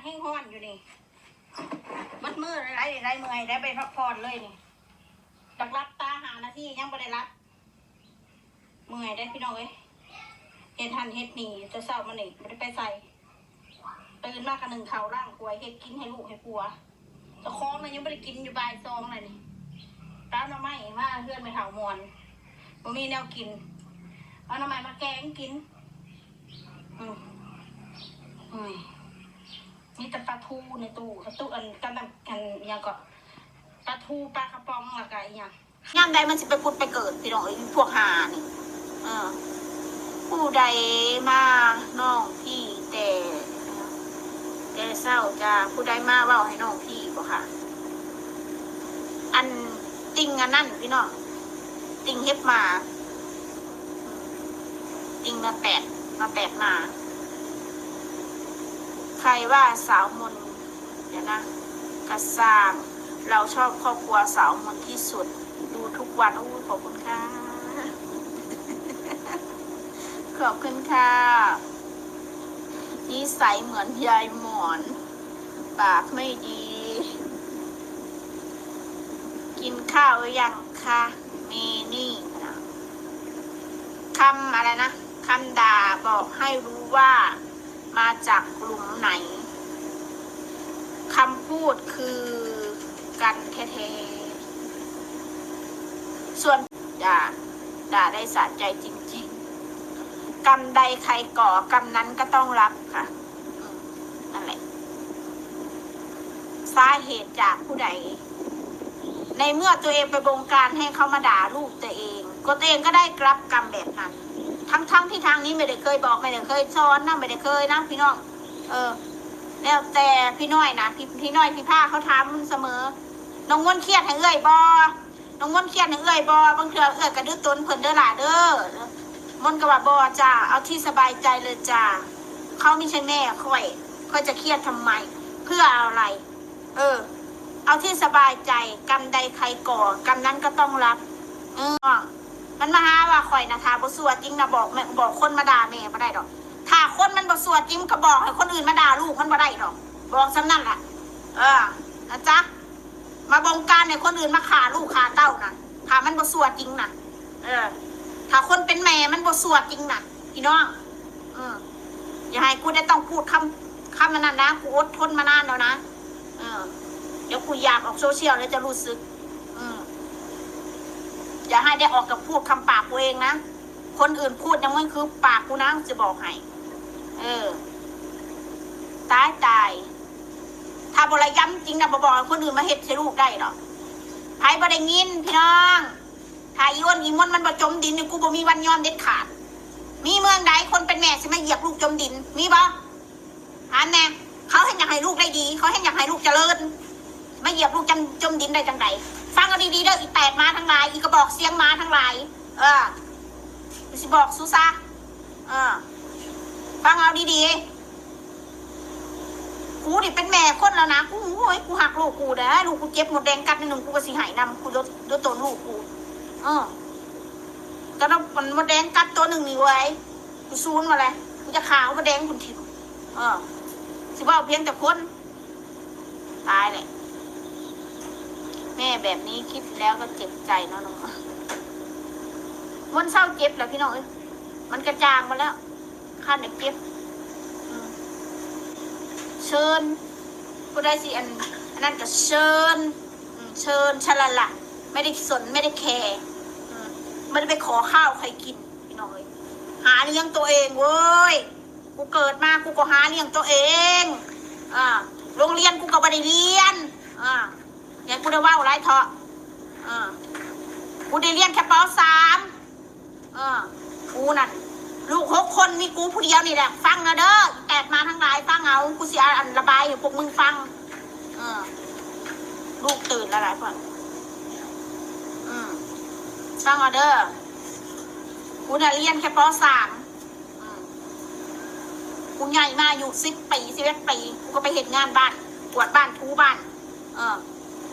ແຮງຮ້ອນຢູ່ນີ້ ໝົດມື້ຫຼາຍໆ ເມື່ອຍໄດ້ໄປພັກຜ່ອນເລີຍນີ້ ຫຼັບໆຕາຫ້ານາທີຍັງບໍ່ໄດ້ຫຼັບ ເມື່ອຍເດ້ພີ່ນ້ອງເອີຍ ເຮັດຫັ້ນເຮັດນີ້ ແຕ່ເຊົ້າມານີ້ບໍ່ໄດ້ໄປໃສ ຕື່ນມາກະໜຶ້ງເຂົ້າລ້າງຖ້ວຍ ເຮັດກິນໃຫ້ລູກໃຫ້ຜົວ ເຈົ້າຂອງນະຍັງບໍ່ໄດ້ກິນຢູ່ບ່າຍສອງແລ້ວນີ້ ໄປເອົາໜໍ່ໄມ້ມາເຮືອນແມ່ເຖົ້າມ່ວນ ບໍ່ມີແນວກິນ ເອົາໜໍ່ໄມ້ມາແກງກິນ ອືມ ໂອ້ຍ ມີແຕ່ປາທູໃນຕູ້ ປາຕູອັນ ກັບອັນ ອັນຫຍັງເກາະ ປາທູ ປາກະປ໋ອງ ແລ້ວກະອີ່ຫຍັງ ຍາມໃດມັນຊິໄປຜຸດໄປເກີດ ພີ່ນ້ອງເອີຍ ພວກຫ່ານີ້ ເອີ ຜູ້ໃດມານ້ອງພີ້ແຕ່ ແຕ່ເຊົ້າຈ້າ ຜູ້ໃດມາເວົ້າໃຫ້ນ້ອງພີ້ບໍ່ຄະ ອັນຕິ່ງອັນນັ້ນ ພີ່ນ້ອງ ຕິ່ງເຫັບໝາ ຕິ່ງນາແຕກ ນາແຕກໜາ ໃຜວ່າສາວມົນ ດຽວນະ ກະຊ່າງ ເຮົາຊອບຄອບຄົວສາວມົນທີ່ສຸດ ດູທຸກວັນ ໂອ້ຍ ຂອບຄຸນຄ່ະ ຂອບຄຸນຄ່ະ ນິໄສເໝືອນຍາຍໝອນ ປາກໄມ່ດີ ກິນຂ້າວຍັງຄະ ເມນີ້ ຄຳອະໄລນະ ຄຳດ່າບອກໃຫ້ຮູ້ວ່າ ມາຈາກກຸ່ມໃນ ຄຳພູດຄືກັນແທ້ໆ ສ່ວນ ດ່າ ດ່າໄດ້ສະໃຈຈິງໆ ກຳໃດໃຄກໍ່ ກຳນັ້ນກໍຕ້ອງຮັບ ອືມ ນັ້ນແຫຼະ ສາເຫດຈາກຜູ້ໃດ? ໃນເມື່ອຕົວເອງໄປບົງການໃຫ້ເຂົາມາດ່າລູກຕົວເອງ ກໍຕົວເອງກໍໄດ້ຮັບກຳແບບນັ້ນ ທັງໆທີ່ທາງນີ້ບໍ່ໄດ້ເຄີຍບອກ ບໍ່ໄດ້ເຄີຍສອນນຳ ບໍ່ໄດ້ເຄີຍນຳ ພີ່ນ້ອງ ເອີ ແລ້ວແຕ່ພີ່ນ້ອຍນະ ພີ່ ພີ່ນ້ອຍ ພີ່ພາເຂົາຖາມສະເໝີ ນ້ອງມົນຄຽດໃຫ້ເອື້ອຍບໍ່? ນ້ອງມົນຄຽດໃຫ້ເອື້ອຍບໍ່? ບາງເທື່ອເອື້ອຍກໍດື້ຕົນເພິ່ນເດີຫຼ້າເດີ ມົນກໍວ່າ ບໍ່ຈ້າ ເອົາທີ່ສະບາຍໃຈເລີຍຈ້າ ເຂົາມີແຕ່ແມ່ຂ້ອຍ ຂ້ອຍຈະຄຽດທຳໄມ ເພື່ອອະໄລ? ເອີ ເອົາທີ່ສະບາຍໃຈ ກຳໃດໃຄກໍ່ ກຳນັ້ນກໍຕ້ອງຮັບ ເອີ ມັນມາຫາວ່າຂ້ອຍນະ ຖ້າບໍ່ຊົ່ວຈິງນະ ບອກແມ່ ບອກຄົນມາດ່າແມ່ບໍ່ໄດ້ດອກ ຖ້າຄົນມັນບໍ່ຊົ່ວຈິງ ກໍບອກໃຫ້ຄົນອື່ນມາດ່າລູກມັນບໍ່ໄດ້ດອກ ບອກສ່ຳນັ້ນລະ ເອີ ນະຈ໊ະ ມາບົງການໃຫ້ຄົນອື່ນມາຂ້າລູກຂ້າເຕົ້ານະ ຖ້າມັນບໍ່ຊົ່ວຈິງນະ ເອີ ຖ້າຄົນເປັນແມ່ມັນບໍ່ຊົ່ວຈິງນະ ພີ່ນ້ອງ ເອີ ຢ່າໃຫ້ກູໄດ້ຕ້ອງພູດຄຳ ຄຳອັນນັ້ນນະ ກູອົດທົນມານານແລ້ວນະ ເອີ ດຽວກູຢາກອອກໂຊຊຽວແລ້ວຈະຮູ້ສຶກ ເອີ ຢ່າໃຫ້ໄດ້ອອກກະພູດຄຳປາກກູເອງນະ ຄົນອື່ນພູດຍັງບໍ່ຄືປາກກູນະ ຊິບອກໃຫ້ ເອີ ຕາຍຕາຍ ຖ້າບໍ່ລະຍຳຈິງນະ ບໍ່ບອກໃຫ້ຄົນອື່ນມາເຮັດໃສ່ລູກໄດ້ດອກ ໃຜບໍ່ໄດ້ຍິນ ພີ່ນ້ອງ ຖ້າອີອ້ວນອີມົນມັນບໍ່ຈົມດິນນີ້ ກູບໍ່ມີວັນຍອມເດັດຂາດ ມີເມືອງໃດຄົນເປັນແມ່ຊິມາຢຽບລູກຈົມດິນ ມີບໍ່? ຖາມແດ່ ເຂົາເຮັດຫຍັງໃຫ້ລູກໄດ້ດີ ເຂົາເຮັດຫຍັງໃຫ້ລູກຈະເລີນ ມາຢຽບລູກຈົມ ຈົມດິນໄດ້ຈັ່ງໃດ? ຟັງເອົາດີໆເດີ ອີແຕກໝາທັງຫຼາຍ ອີກະບອກສຽງໝາທັງຫຼາຍ ເອີ ກູຊິບອກຊູຊະ ເອີ ຟັງເອົາດີໆ ກູນີ້ເປັນແມ່ຄົນແລ້ວນະ ກູ ໂອ້ຍ ກູຮັກລູກກູເດ້ ລູກກູເຈັບມົດແດງກັດໜ້ອຍໜຶ່ງ ກູກໍຊິໄຫ້ນຳ ກູໂດ ໂດນໂຕນລູກກູ ເອີ ກະໂດນມົດແດງກັດໂຕໜຶ່ງນີ້ເວີຍ ກູສູນມາແລ້ວ ກູຈະຂ້າເອົາມົດແດງພຸ້ນຖິ້ມ ເອີ ຊິເວົ້າພຽງແຕ່ຄົນ ຕາຍແຫຼະ ແມ່ແບບນີ້ຄິດແລ້ວກໍເຈັບໃຈເນາະນ້ອງ ມັນເຊົາເຈັບແລ້ວພີ່ນ້ອງເອີຍ ມັນກະຈາງໝົດແລ້ວ ຄັນໄດ້ເກັບ ເຊີນ ຜູ້ໃດຊິອັນ ອັນນັ້ນກໍເຊີນ ເຊີນ ຊະລະລະ ໄມ່ໄດ້ສົນ ໄມ່ໄດ້ແຄ ບໍ່ໄດ້ໄປຂໍຂ້າວໃຜກິນ ພີ່ນ້ອງເອີຍ ຫາລ້ຽງໂຕເອງເວີຍ ກູເກີດມາກູກໍຫາລ້ຽງໂຕເອງ ອາ ໂຮງຮຽນກູກໍບໍ່ໄດ້ຮຽນ ອາ ຢ່າໃຫ້ກູໄດ້ເວົ້າຫຼາຍເທາະ ອາ ກູໄດ້ຮຽນແຄ່ ປໍສາມ ເອີ ກູນັ້ນ ລູກຫົກຄົນ ມີກູຜູ້ດຽວນີ້ແຫຼະ ຟັງເອົາເດີ ແຕກໝາທັງຫຼາຍ ຟັງເອົາ ກູຊິ ອັນ ລະບາຍໃຫ້ພວກມຶງຟັງ ເອີ ລູກຕື່ນແລ້ວຫຼາຍຄົນ ອືມ ຟັງເອົາເດີ ກູນະຮຽນແຄ່ ປໍສາມ ອືມ ກູໃຫຍ່ມາອາຍຸສິບປີ ສິບເອັດປີ ກູກໍໄປເຮັດງານບ້ານ ກວາດບ້ານ ຖູບ້ານ ເອີ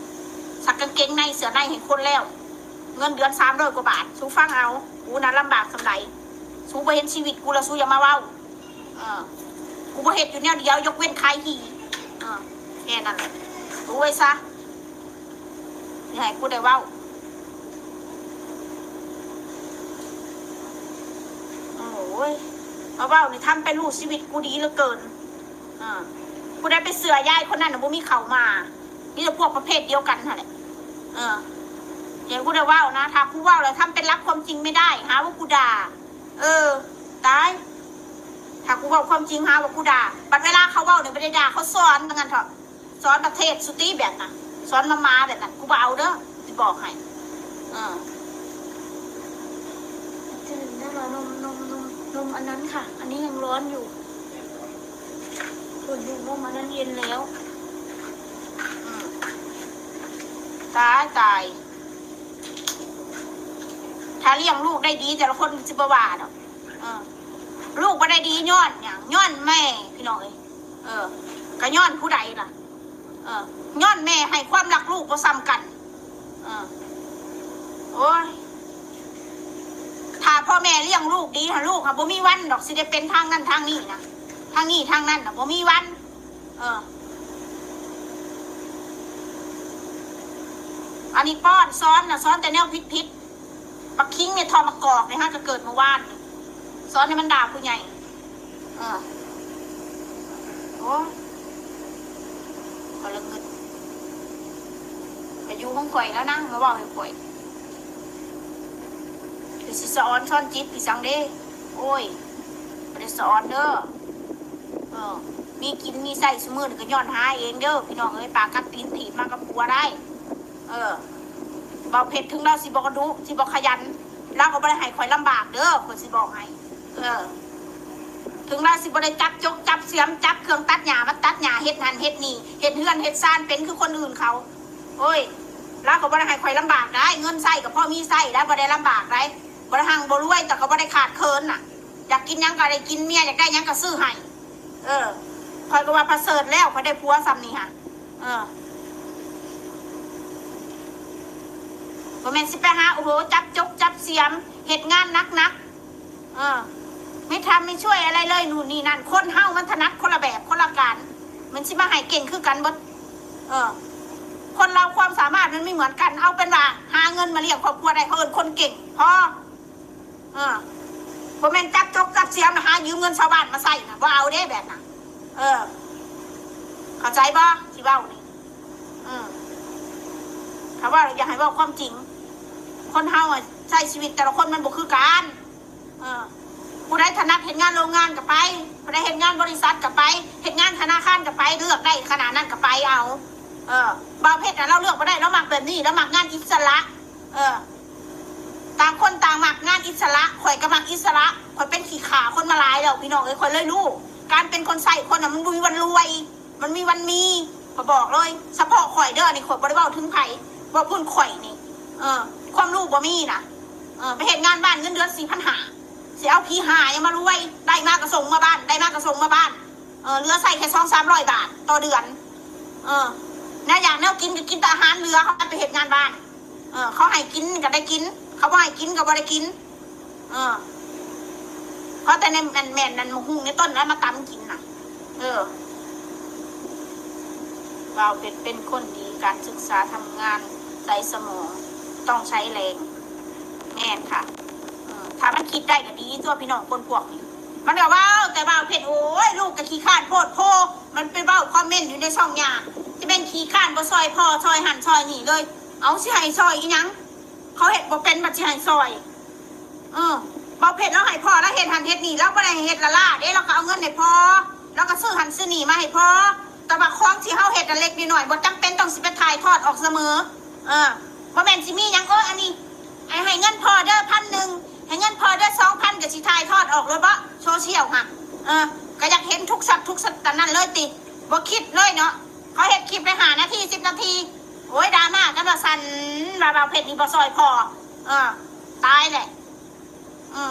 ຊັກກາງເກງໃນ ເສື້ອໃນໃຫ້ຄົນແລ້ວ ເງິນເດືອນສາມຮ້ອຍກວ່າບາດ ສູຟັງເອົາ ກູນະລຳບາກສ່ຳໃດ ສູບໍ່ເຫັນຊີວິດກູແລ້ວ ສູຢ່າມາເວົ້າ ເອີ ກູບໍ່ເຮັດຢູ່ແນວດຽວ ຍົກເວັ້ນຂາຍຂີ້ ແຄ່ນັ້ນແຫຼະ. ໂອ້ຍຊະ ຢ່າໃຫ້ກູໄດ້ເວົ້າ. ໂອ້ຍ ມາເວົ້ານີ້ ທຳເປັນຮູ້ຊີວິດກູດີເຫຼືອເກີນ. ເອີ ຜູ້ໃດໄປເຊື່ອຍາຍຄົນນັ້ນນະ ບໍ່ມີເຂົ້າມາ. ມີແຕ່ພວກປະເພດດຽວກັນຫັ້ນແຫຼະ. ເອີ ຢ່າໃຫ້ກູໄດ້ເວົ້ານະ. ຖ້າກູເວົ້າແລ້ວ ທຳເປັນຮັບຄວາມຈິງໄມ່ໄດ້ ຫາວ່າກູດ່າ. ເອີ ຕາຍ ຖ້າກູເວົ້າຄວາມຈິງ ຫາວ່າກູດ່າ. ບັດເວລາເຂົາເວົ້ານີ້ ບໍ່ໄດ້ດ່າ ເຂົາສອນວ່າຊັ້ນເຖາະ. ສອນປະເທດສຸຕິແບບນັ້ນ ສອນມາໝາແບບນັ້ນ ກູບໍ່ເອົາເດີ ຊິບອກໃຫ້. ເອີ ຈະດື່ມໄດ້ບໍ່? ນົມ ນົມ ນົມ ນົມອັນນັ້ນຄ່ະ ອັນນີ້ຍັງຮ້ອນຢູ່. ເພິ່ນຢູ່ ນົມອັນນັ້ນເຢັນແລ້ວ. ອືມ ຕາຍ ຕາຍ. ຖ້າລ້ຽງລູກໄດ້ດີ ແຕ່ລະຄົນຊິບໍ່ວ່າດອກ. ເອີ ລູກບໍ່ໄດ້ດີຍ້ອນຫຍັງ? ຍ້ອນແມ່ ພີ່ນ້ອງເອີຍ. ເອີ ກະຍ້ອນຜູ້ໃດລະ? ເອີ ຍ້ອນແມ່ໃຫ້ຄວາມຮັກລູກບໍ່ສ່ຳກັນ. ເອີ ໂອ້ຍ ຖ້າພໍ່ແມ່ລ້ຽງລູກດີຫັ້ນ ລູກຫັ້ນບໍ່ມີວັນດອກ ຊິໄດ້ເປັນທາງນັ້ນທາງນີ້ນະ ທາງນີ້ທາງນັ້ນນະ ບໍ່ມີວັນ. ເອີ ອັນນີ້ປ້ອນສອນນະ ສອນແຕ່ແນວຜິດໆ. ບັກຄິງນີ້ ທໍ່ບັກກອກນີ້ ຫາກະເກີດມື້ວານນີ້ ສອນໃຫ້ມັນດ່າຜູ້ໃຫຍ່. ເອີ ໂອ້ຍ ຂ້ອຍລະງຶດ ໄປຢູ່ຂອງຂ້ອຍແລ້ວນາງ ມາເວົ້າໃຫ້ຂ້ອຍ ຄືຊິສະອອນສອນຈິດອີ່ສັງເດ. ໂອ້ຍ ບໍ່ໄດ້ສະອອນເດີ. ເອີ ມີກິນມີໃຊ້ຊຸມື້ນີ້ກະຍ້ອນຫາເອງເດີ ພີ່ນ້ອງເອີຍ. ປາກັດຕີນຖີບມາກັບຜົວໄດ້. ເອີ ບ່າວເພັດ ເຖິງລາວຊິບໍ່ກະດຸ ຊິບໍ່ຂະຫຍັນ ລາວກະບໍ່ໄດ້ໃຫ້ຂ້ອຍລຳບາກເດີ ຂ້ອຍຊິບອກໃຫ້. ເອີ ເຖິງລາວຊິບໍ່ໄດ້ຈັບຈົກຈັບສຽມ ຈັບເຄື່ອງຕັດຫຍ້າມາຕັດຫຍ້າ ເຮັດຫັ້ນເຮັດນີ້ ເຮັດເຮືອນເຮັດຊານເປັນຄືຄົນອື່ນເຂົາ. ໂອ້ຍ ລາວກະບໍ່ໄດ້ໃຫ້ຂ້ອຍລຳບາກໄດ໋ ເງິນໃຊ້ກະພໍມີໃຊ້ໄດ໋ ບໍ່ໄດ້ລຳບາກໄດ໋ ບໍ່ໄດ້ຮັ່ງບໍ່ລວຍ ແຕ່ກະບໍ່ໄດ້ຂາດເຂີນນະ. ຢາກກິນຫຍັງກະໄດ້ກິນ ເມຍຢາກໄດ້ຫຍັງກະຊື້ໃຫ້. ເອີ ຂ້ອຍກະວ່າປະເສີດແລ້ວ ຂ້ອຍໄດ້ຜົວຊ່ຳນີ້ຫະ. ເອີ ບໍ່ແມ່ນຊິໄປຫາ ໂອ້ໂຫ ຈັບຈົກຈັບສຽມ ເຮັດງານໜັກໆ. ເອີ ໄມ່ທຳໄມ່ຊ່ວຍອະໄລເລີຍ ນູ່ນນີ້ນັ້ນ. ຄົນເຮົາມັນຖະໜັດຄົນລະແບບຄົນລະການ ມັນຊິມາໃຫ້ເກັ່ງຄືກັນເບິດ. ເອີ ຄົນເຮົາຄວາມສາມາດມັນບໍ່ເໝືອນກັນ. ເອົາເປັນວ່າຫາເງິນມາລ້ຽງຄອບຄົວໄດ້ ເຂົາເອີ້ນຄົນເກັ່ງ ພໍ. ເອີ ບໍ່ແມ່ນຈັບຈົກຈັບສຽມ ຫາຢືມເງິນຊາວບ້ານມາໃຊ້ນະ ບໍ່ເອົາເດ້ແບບນັ້ນ. ເອີ ເຂົ້າໃຈບໍ່ ຊິເວົ້ານີ້? ເອີ ຖ້າເວົ້າແລ້ວຢາກໃຫ້ເວົ້າຄວາມຈິງ. ຄົນເຮົາອະ ໃຊ້ຊີວິດແຕ່ລະຄົນມັນບໍ່ຄືກັນ. ເອີ ຜູ້ໃດຖະໜັດເຮັດງານໂລງງານກະໄປ ຜູ້ໃດເຮັດງານບໍລິສັດກະໄປ ເຮັດງານທະນາຄານກະໄປ ເລືອກໄດ້ຂະໜາດນັ້ນກະໄປເອົາ. ເອີ ບ່າວເພັດນະ ລາວເລືອກບໍ່ໄດ້ ລາວມັກແບບນີ້ ລາວມັກງານອິດສະຫຼະ. ເອີ ຕ່າງຄົນຕ່າງມັກງານອິດສະຫຼະ ຂ້ອຍກະມັກອິດສະຫຼະ. ຂ້ອຍເປັນຂີ້ຂ້າຄົນມາຫຼາຍແລ້ວ ພີ່ນ້ອງເອີຍ. ຂ້ອຍເລີຍຮູ້ ການເປັນຄົນໃຊ້ຄົນນະ ມັນບໍ່ມີວັນລວຍ ມັນມີວັນມີ. ຂ້ອຍບອກເລີຍ ສະເພາະຂ້ອຍເດີ ອັນນີ້ຂ້ອຍບໍ່ໄດ້ເວົ້າເຖິງໃຜ ເວົ້າພື້ນຂ້ອຍນີ້. ເອີ ຄວາມຮູ້ບໍ່ມີນະ. ເອີ ໄປເຮັດງານບ້ານເງິນເດືອນສີ່ພັນຫ້າ ຊິເອົາຜີຫາຫຍັງມາລວຍ? ໄດ້ມາກະສົ່ງມາບ້ານ ໄດ້ມາກະສົ່ງມາບ້ານ. ເອີ ເຫຼືອໃຊ້ແຄ່ສອງສາມຮ້ອຍບາດຕໍ່ເດືອນ. ເອີ ແນວຢາກແນວກິນກະກິນແຕ່ອາຫານເຫຼືອ ເຂົາໄປເຮັດງານບ້ານ. ເອີ ເຂົາໃຫ້ກິນກະໄດ້ກິນ ເຂົາບໍ່ໃຫ້ກິນກະບໍ່ໄດ້ກິນ. ເອີ ເພາະແຕ່ໃນແມ່ນໆ ນັ້ນໝາກຫຸ່ງໃນຕົ້ນນັ້ນມາຕຳກິນນະ. ເອີ ບ່າວເພັດເປັນຄົນດີ ການສຶກສາທຳງານໃສ່ສະໝອງ ຕ້ອງໃຊ້ແຮງ. ແມ່ນຄ່ະ. ເອີ ຖ້າມັນຄິດໄດ້ກະດີຕົວະ ພີ່ນ້ອງຄົນພວກນີ້. ມັນກະເວົ້າແຕ່ບ່າວເພັດ ໂອ້ຍ ລູກກະຂີ້ຄ້ານໂພດໂພ. ມັນໄປເວົ້າຄອມເມັນຢູ່ໃນຊ່ອງຫຍ້າ ຊິແມ່ນຂີ້ຄ້ານບໍ່ຊ່ອຍພໍ່ຊ່ອຍຫັ້ນຊ່ອຍນີ້ເລີຍ. ເອົາ ຊິໃຫ້ຊ່ອຍອີ່ຫຍັງ? ເຂົາເຮັດບໍ່ເປັນ ບັດຊິໃຫ້ຊ່ອຍ. ເອີ ບ່າວເພັດລາວໃຫ້ພໍ່ລາວເຮັດຫັ້ນເຮັດນີ້ ລາວບໍ່ໄດ້ໃຫ້ເຮັດລ້າໆເດ້ ລາວກະເອົາເງິນໃຫ້ພໍ່ ລາວກະຊື້ຫັ້ນຊື້ນີ້ມາໃຫ້ພໍ່. ແຕ່ວ່າຂອງທີ່ເຮົາເຮັດນະ ເລັກນ້ອຍ ບໍ່ຈຳເປັນຕ້ອງຊິໄປຖ່າຍທອດອອກສະເໝີ. ເອີ ບໍ່ແມ່ນຊິມີຫຍັງ ເອີ ອັນນີ້ ໃຫ້ ໃຫ້ເງິນພໍ່ເດີພັນໜຶ່ງ ໃຫ້ເງິນພໍ່ເດີສອງພັນ ກະຊິຖ່າຍທອດອອກໂລດບໍ ໂຊຊຽວຫັ້ນ. ເອີ ກະຢາກເຫັນທຸກຊັດທຸກສະຕານນັ້ນເລີຍຕິ ບໍ່ຄິດເລີຍເນາະ. ເຂົາເຮັດຄລິບໄດ້ຫ້ານາທີ ສິບນາທີ ໂອ້ຍ ດຣາມາກັນວ່າຊັ້ນ ວ່າບ່າວເພັດນີ້ບໍ່ຊ່ອຍພໍ່. ເອີ ຕາຍແຫຼະ. ເອີ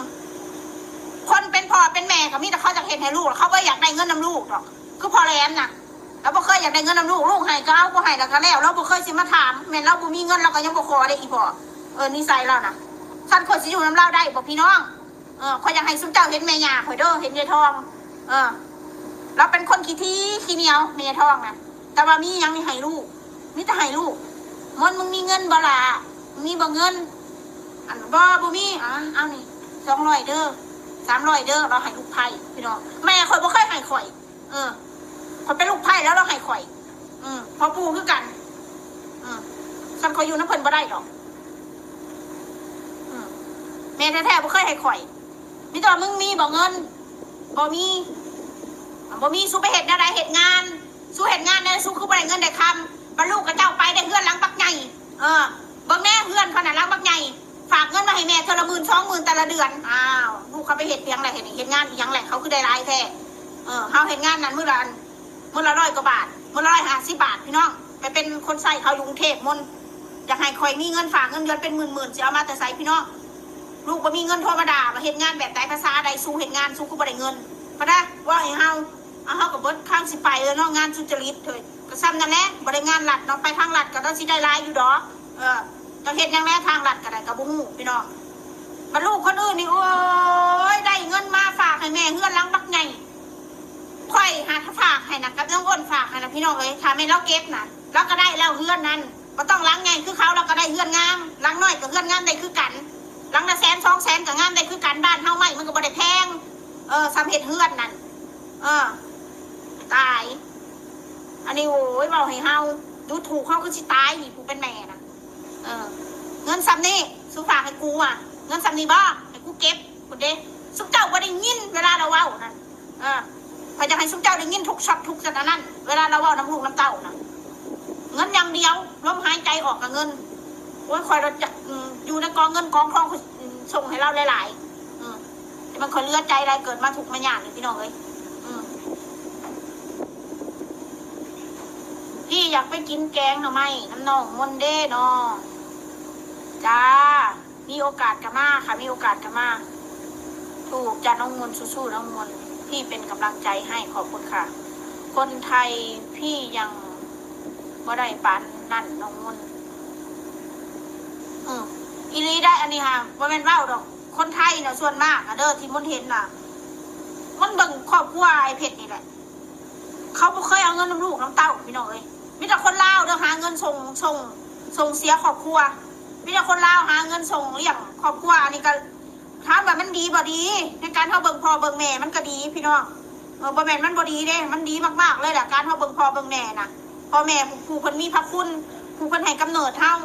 ຄົນເປັນພໍ່ເປັນແມ່ກະມີແຕ່ເຂົາຢາກເຮັດໃຫ້ລູກ ເຂົາບໍ່ຢາກໄດ້ເງິນນຳລູກດອກ. ຄືພໍ່ແຫຼມນະ ລາວບໍ່ເຄີຍຢາກໄດ້ເງິນນຳລູກ ລູກໃຫ້ກະເອົາ ບໍ່ໃຫ້ລະກະແລ້ວ ລາວບໍ່ເຄີຍຊິມາຖາມ. ແມ່ນລາວບໍ່ມີເງິນລາວກະຍັງບໍ່ຂໍເດ້ອີ່ພໍ່. ເອີ ນິໄສລາວນະ ຄັນຂ້ອຍຊິຢູ່ນຳລາວໄດ້ບໍ່ພີ່ນ້ອງ? ເອີ ຂ້ອຍຢາກໃຫ້ຊຸມເຈົ້າເຫັນແມ່ຍ່າຂ້ອຍເດີ ເຫັນຍາຍທອງ. ເອີ ລາວເປັນຄົນຂີ້ຖີ່ຂີ້ໜຽວ ແມ່ຍາຍທອງນະ. ແຕ່ວ່າມີຫຍັງນີ້ໃຫ້ລູກ ມີແຕ່ໃຫ້ລູກ. ມົນ ມຶງມີເງິນບໍ່ລະ? ມີບໍ່ເງິນ? ອັນ ບໍ່ ບໍ່ມີ. ອາ ເອົານີ້ ສອງຮ້ອຍເດີ ສາມຮ້ອຍເດີ ລາວໃຫ້ລູກໃພ້ພີ່ນ້ອງ. ແມ່ຂ້ອຍບໍ່ເຄີຍໃຫ້ຂ້ອຍ. ເອີ ຂ້ອຍເປັນລູກໃພ້ແລ້ວລາວໃຫ້ຂ້ອຍ. ອືມ ພໍ່ປູ່ຄືກັນ. ອືມ ຄັນຂ້ອຍຢູ່ນຳເພິ່ນບໍ່ໄດ້ດອກ. ອືມ ແມ່ແທ້ໆບໍ່ເຄີຍໃຫ້ຂ້ອຍ. ມີແຕ່ວ່າ ມຶງມີບໍ່ເງິນ? ບໍ່ມີ. ບໍ່ມີ ສູໄປເຮັດແນວໃດ? ເຮັດງານ. ສູເຮັດງານແດ່ ສູຄືບໍ່ໄດ້ເງິນໄດ້ຄຳ. ບັດລູກຂະເຈົ້າໄປໄດ້ເຮືອນຫຼັງບັກໃຫຍ່. ເອີ ເບິ່ງແດ່ ເຮືອນເຂົານະຫຼັງບັກໃຫຍ່. ຝາກເງິນມາໃຫ້ແມ່ເທື່ອລະໝື່ນສອງໝື່ນແຕ່ລະເດືອນ. ອ້າວ ລູກເຂົາໄປເຮັດຫຍັງລະ? ເຮັດ ເຮັດງານອີ່ຫຍັງແຫຼະ ເຂົາຄືໄດ້ຫຼາຍແທ້? ເອີ ເຮົາເຮັດງານນັ້ນມື້ລະ ມື້ລະຮ້ອຍກວ່າບາດ ມື້ລະຮ້ອຍຫ້າສິບບາດ ພີ່ນ້ອງ. ໄປເປັນຄົນໃຊ້ເຂົາຢູ່ກຸງເທບໝົດ. ຢາກໃຫ້ຂ້ອຍມີເງິນຝາກເງິນເດືອນເປັນໝື່ນໆ ຊິເອົາມາແຕ່ໃສພີ່ນ້ອງ? ລູກບໍ່ມີເງິນທຳມະດາ ວ່າເຮັດງານແບບໃດ ພາສາໃດ? ສູເຮັດງານ ສູຄືບໍ່ໄດ້ເງິນ? ພະນະ ເວົ້າໃຫ້ເຮົາ ເອົາ ເຮົາກໍເບິດຄຳຊິໄປແລ້ວເນາະ ງານສຸດຈະລິດເຮີ້ຍ. ກໍຊ່ຳນັ້ນແຫຼະ ບໍ່ໄດ້ງານລັດເນາະ ໄປທາງລັດກໍຕ້ອງຊິໄດ້ຫຼາຍຢູ່ດອກ. ເອີ ຈະເຮັດຫຍັງແດ່ ທາງລັດກໍໄດ້ ກໍບໍ່ຮູ້ພີ່ນ້ອງ. ບັດລູກຄົນອື່ນນີ້ ໂອ້ຍ ໄດ້ເງິນມາຝາກໃຫ້ແມ່ເຮືອນຫຼັງບັກໃຫຍ່. ຂ້ອຍຫາ ຖ້າຝາກໃຫ້ນະ ກັບນ້ອງອ້ນຝາກໃຫ້ນະ ພີ່ນ້ອງເອີຍ ຖ້າແມ່ນລາວເກັບນະ ລາວກໍໄດ້ແລ້ວເຮືອນນັ້ນ. ບໍ່ຕ້ອງຫຼັງໃຫຍ່ຄືເຂົາ ລາວກໍໄດ້ເຮືອນງາມ. ຫຼັງນ້ອຍກໍເຮືອນງາມໄດ້ຄືກັນ ຫຼັງລະແສນສອງແສນກໍງາມໄດ້ຄືກັນ. ບ້ານເຮົາໄມ້ມັນກໍບໍ່ໄດ້ແພງ ເອີ ສ່ຳເຮັດເຮືອນນັ້ນ. ເອີ ຕາຍ ອັນນີ້ ໂອ້ຍ ເວົ້າໃຫ້ເຮົາດູຖູກເຮົາຄືຊິຕາຍນີ້ ຜູ້ເປັນແມ່ນະ. ເອີ ເງິນສ່ຳນີ້ ສູຝາກໃຫ້ກູອະ ເງິນສ່ຳນີ້ບໍ ໃຫ້ກູເກັບພຸ້ນເດ້. ຊຸມເຈົ້າບໍ່ໄດ້ຍິນເວລາລາວເວົ້ານັ້ນ. ເອີ ຂ້ອຍຢາກໃຫ້ຊຸມເຈົ້າໄດ້ຍິນທຸກຊັອດທຸກອັນນັ້ນ ເວລາລາວເວົ້ານຳລູກນຳເຕົ້ານະ ເງິນຢ່າງດຽວ ລົມຫາຍໃຈອອກກະເງິນ. ໂອ້ຍ ຂ້ອຍລະຈັກ ອືມ ຢູ່ໃນກອງເງິນກອງທອງ ຂ້ອຍ ອືມ ສົ່ງໃຫ້ລາວຫຼາຍໆ. ອືມ ແຕ່ມັນ ຂ້ອຍເຫຼືອໃຈຫຼາຍ ເກີດມາທຸກມາຍາກນີ້ ພີ່ນ້ອງເອີຍ. ອືມ ພີ່ຢາກໄປກິນແກງໜໍ່ໄມ້ນຳນ້ອງມົນເດ້ນ້ອງ. ຈ້າ ມີໂອກາດກໍມາຄ່ະ ມີໂອກາດກໍມາ. ຖືກຈ້ານ້ອງມົນ ສູ້ໆນ້ອງມົນ ພີ່ເປັນກຳລັງໃຈໃຫ້ ຂອບຄຸນຄ່ະ. ຄົນໄທພີ່ຍັງບໍ່ໄດ້ປານນັ້ນນ້ອງມົນ. ເອີ ອີ່ຫຼີໄດ໋ ອັນນີ້ຫາ ບໍ່ແມ່ນເວົ້າດອກ. ຄົນໄທນະ ສ່ວນມາກນະເດີ ທີ່ມົນເຫັນນະ ມັນເບິ່ງຄອບຄົວອ້າຍເພັດນີ້ແຫຼະ. ເຂົາບໍ່ເຄີຍເອົາເງິນນຳລູກນຳເຕົ້າ ພີ່ນ້ອງເອີຍ. ມີແຕ່ຄົນລາວເດີ ຫາເງິນສົ່ງ ສົ່ງ ສົ່ງເສຍຄອບຄົວ. ມີແຕ່ຄົນລາວຫາເງິນສົ່ງລ້ຽງຄອບຄົວ. ອັນນີ້ກໍ ຖາມວ່າມັນດີບໍ່? ດີ. ໃນການເຮົາເບິ່ງພໍ່ເບິ່ງແມ່ ມັນກໍດີ ພີ່ນ້ອງ. ເອີ ບໍ່ແມ່ນມັນບໍ່ດີເດ້ ມັນດີມາກໆເລີຍແຫຼະ ການເຮົາເບິ່ງພໍ່ເບິ່ງແມ່ນະ. ພໍ່ແມ່ຜູ້ ຜູ້ເພິ່ນມີພະຄຸນ ຜູ້ເພິ່ນໃຫ້ກຳເນີດເຮົາ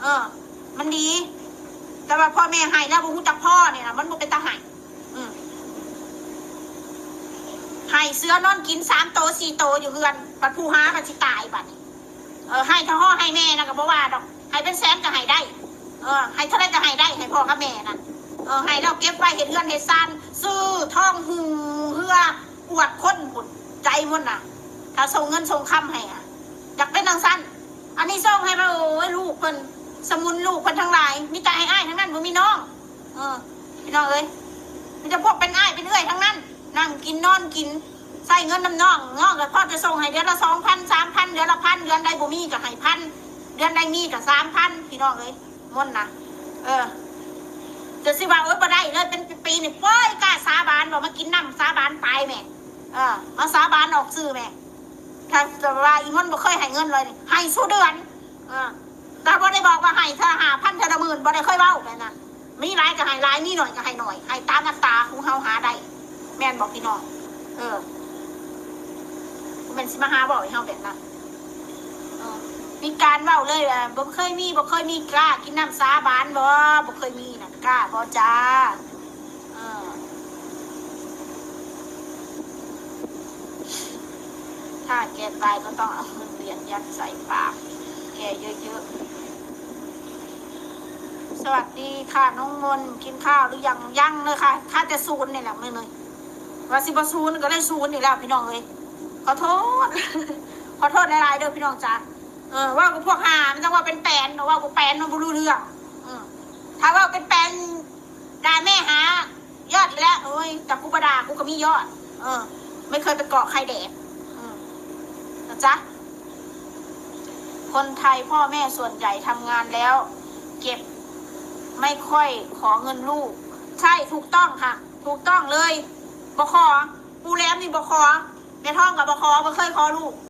ເອີ ມັນດີ. ແຕ່ວ່າພໍ່ແມ່ໃຫ້ແລ້ວບໍ່ຮູ້ຈັກພໍນີ້ນະ ມັນບໍ່ເປັນຕາໃຫ້. ອືມ ໃຫ້ເສືອນອນກິນສາມໂຕສີ່ໂຕຢູ່ເຮືອນ ບັດຜູ້ຫາບັດຊິຕາຍບັດນີ້. ເອີ ໃຫ້ເທົ່າພໍ່ໃຫ້ແມ່ນະກໍບໍ່ວ່າດອກ ໃຫ້ເປັນແສນກໍໃຫ້ໄດ້. ເອີ ໃຫ້ເທົ່າໃດກໍໃຫ້ໄດ້ ໃຫ້ພໍ່ກັບແມ່ນະ. ເອີ ໃຫ້ແລ້ວເກັບໄວ້ເຮັດເຮືອນເຮັດຊານ ຊື້ທອງຮຸ່ງເຮືອອວດຄົນພຸ້ນ ໃຈມັນນະ. ຖ້າສົ່ງເງິນສົ່ງຄຳໃຫ້ອະ ຢາກເປັນຈັ່ງຊັ້ນ. ອັນນີ້ສົ່ງໃຫ້ວ່າ ໂອ້ຍ ລູກເພິ່ນ ສະໝຸນລູກເພິ່ນທັງຫຼາຍ ມີແຕ່ອ້າຍໆທັງນັ້ນ ບໍ່ມີນ້ອງ. ເອີ ພີ່ນ້ອງເອີຍ ມີແຕ່ພວກເປັນອ້າຍເປັນເອື້ອຍທັງນັ້ນ ນັ່ງກິນນອນກິນ ໃຊ້ເງິນນຳນ້ອງ ນ້ອງກໍພໍຈະສົ່ງໃຫ້ເດືອນລະສອງພັນ ສາມພັນ ເດືອນລະພັນ ເດືອນໃດບໍ່ມີກໍໃຫ້ພັນ ເດືອນໃດມີກໍສາມພັນ ພີ່ນ້ອງເອີຍ ມົນນະ. ເອີ ຈະຊິວ່າ ໂອ້ຍ ບໍ່ໄດ້ເລີຍ ເປັນປີໆນີ້ ໂອ້ຍ ກ້າສາບານບໍ່ ມາກິນນ້ຳສາບານຕາຍແມ່. ເອີ ມາສາບານອອກຊື່ແມ່. ຖ້າຈະວ່າອີ່ມົນບໍ່ເຄີຍໃຫ້ເງິນເລີຍນີ້ ໃຫ້ສູ່ເດືອນ. ເອີ ແຕ່ບໍ່ໄດ້ບອກວ່າໃຫ້ເທື່ອລະຫ້າພັນ ເທື່ອລະໝື່ນ ບໍ່ໄດ້ເຄີຍເວົ້າແບບນັ້ນ. ມີຫຼາຍກໍໃຫ້ຫຼາຍ ມີໜ້ອຍກໍໃຫ້ໜ້ອຍ ໃຫ້ຕາມອັດຕາຂອງເຮົາຫາໄດ້ ແມ່ນບໍ່ພີ່ນ້ອງ? ເອີ ບໍ່ແມ່ນຊິມາຫາເວົ້າໃຫ້ເຮົາແບບນັ້ນ. ເອີ ມີການເວົ້າເລີຍວ່າ ບໍ່ເຄີຍມີ ບໍ່ເຄີຍມີ ກ້າກິນນ້ຳສາບານບໍ່? ບໍ່ເຄີຍມີນະ ກ້າບໍ່ຈ້າ? ເອີ ຖ້າແກຕາຍກໍຕ້ອງເອົາເງິນຫຼຽນຍັດໃສ່ປາກແກເຍີະໆ. ສະຫວັດດີຄ່ະນ້ອງມົນ ກິນຂ້າວຫຼືຍັງ? ຍັງເລີຍຄ່ະ ຄາແຕ່ສູນນີ້ແຫຼະມື້ນີ້. ວ່າຊິບໍ່ສູນກໍເລີຍສູນອີກແລ້ວ ພີ່ນ້ອງເອີຍ ຂໍໂທດ ຂໍໂທດຫຼາຍໆເດີພີ່ນ້ອງຈ້າ. ເອີ ເວົ້າກັບພວກຫາ ມັນຕ້ອງເວົ້າເປັນແປນ ເວົ້າກັບແປນມັນບໍ່ຮູ້ເລື່ອງ. ເອີ ຖ້າເວົ້າເປັນແປນ ດ່າແມ່ຫາຍອດອີກແລ້ວ. ໂອ້ຍ ແຕ່ກູບໍ່ດ່າ ກູກໍມີຍອດ. ເອີ ໄມ່ເຄີຍໄປເກາະໃຄແດກ. ເອີ ນະຈ໊ະ ຄົນໄທພໍ່ແມ່ສ່ວນໃຫຍ່ທຳງານແລ້ວເກັບ ໄມ່ຄ່ອຍຂໍເງິນລູກ. ໃຊ່ ຖືກຕ້ອງຄ່ະ ຖືກຕ້ອງເລີຍ. ບໍ່ຂໍ ປູແຫຼມນີ້ບໍ່ຂໍ ແມ່ທອງກໍບໍ່ຂໍ ບໍ່ເຄີຍຂໍລູກ.